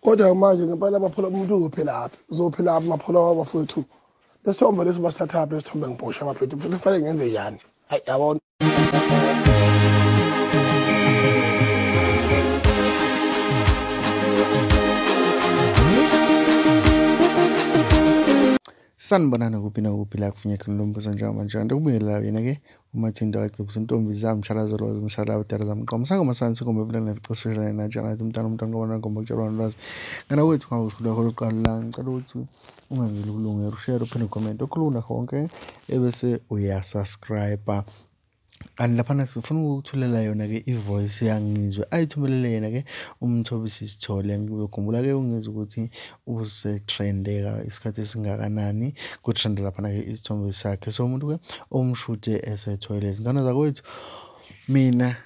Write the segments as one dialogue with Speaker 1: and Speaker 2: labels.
Speaker 1: Kodwa manje ngempela baphola umuntu uzophilaphi? Uzophilaphi maphola bafowethu? Lesithombe lesi basithathaphi lesithombe ngibhosha bafethu, kufanele ngenze njani? Hayi yabona.
Speaker 2: Sanibonani kuphi nakuphi la kufuneka khona lombuzo njengamanje kanti ukubingelela yena-ke uMathinda wagcibisa intombi zamshalazo lwazi umshala udala zamqoma sangoma sani sikombe vula neficosishane natshana umntana umntana ngobana ngomba kutshelwana ulwazi ngana kwethu ngabe usikhulula khona uqala la ngicela ukuthi ungangeli ukulungela ushare uphinde ucomment okhulula konke ebese uyasubscribe. Kanti laphana sifuna ukukuthulela yona-ke i-voice yangizwe ayithumelele yena-ke uMthobisi Sithole. Ngizokhumbula-ke ungizwe ukuthi usetrendeka isikhathi esingakanani kutrenda laphana-ke isithombe sakhe. So umuntu-ke omshuthe ese-toilet. Ngane zakwethu, mina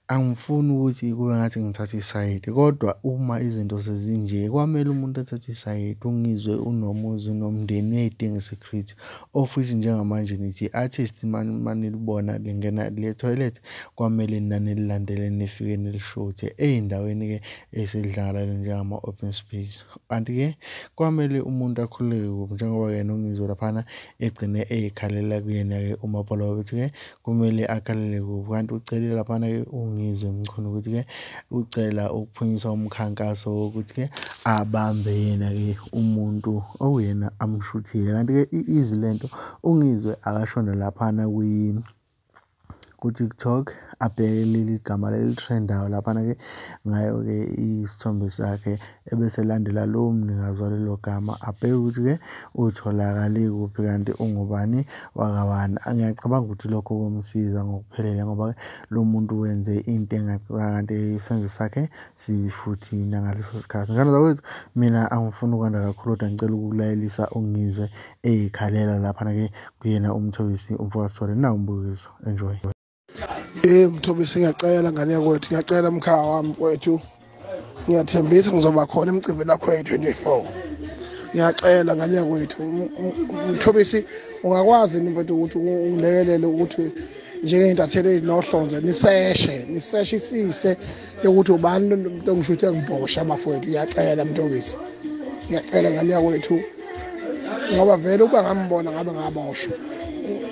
Speaker 2: angifuni ukuthi kube ngathi ngithatha isayidi, kodwa uma izinto sezinje kwamele umuntu athathe isayidi. Ungizwe unomuzi unomndeni uyayidinga i-security, of which njengamanje nithi i-artist manilibona lingena le toilet kwamele nanilandele nifike nilishuthe ey'ndaweni-ke esedlangalaleni njengama-open space. Kanti-ke kwamele umuntu akhululeke kuphi njengoba-ke noNgizwe laphana egcine ey'khalela kuyena-ke uMaphola ukuthi-ke kumele akhalele kuphi. Kanti ucelile laphana-ke uNgizwe Mchunu ukuthi-ke ucela ukuphunyiswa umkhankaso wokuthi-ke abambe yena-ke umuntu okuyena amshuthile. Kanti-ke i-easy lento uNgizwe akashona laphana ku-TikTok abheke leli gama leli trendayo laphana-ke ngayo-ke isithombe sakhe ebese elandela lowo mnikazi walelo gama abheke ukuthi-ke utholakale kuphi kanti ungubani wakabani. Ngiyacabanga ukuthi lokho komsiza ngokuphelele ngoba lo muntu wenze into engacabanga kanti isenzo sakhe sibi futhi nangaleso sikhathi. Ngane zakwethu, mina angifuni ukwanda kakhulu kodwa ngicela ukukulayelisa uNgizwe ey'khalela laphana-ke kuyena uMthobisi umfoka Sithole. Nawu umbukiso, enjoy.
Speaker 1: Mthobisi ngiyacela ngane yakwethu, ngiyacela mkhaya wami mfowethu. Ngiyathembisa ngizoba khona emcimbini wakho eyi-24. Ngiyacela ngane yakwethu. Mthobisi ungakwazi yini mfowethu ukuthi ungilekelele ukuthi njengey'ntatheli ezinohlonze niseshe, niseshisise ukuthi ubani lo muntu ongishuthe ngibhosha bafowethu. Ngiyacela Mthobisi. Ngiyacela ngane yakwethu. Ngoba vele ukuba ngambona ngabe ngaboshwa.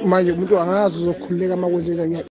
Speaker 1: Manje umuntu angazi uzokhululeka uma kwenzeka.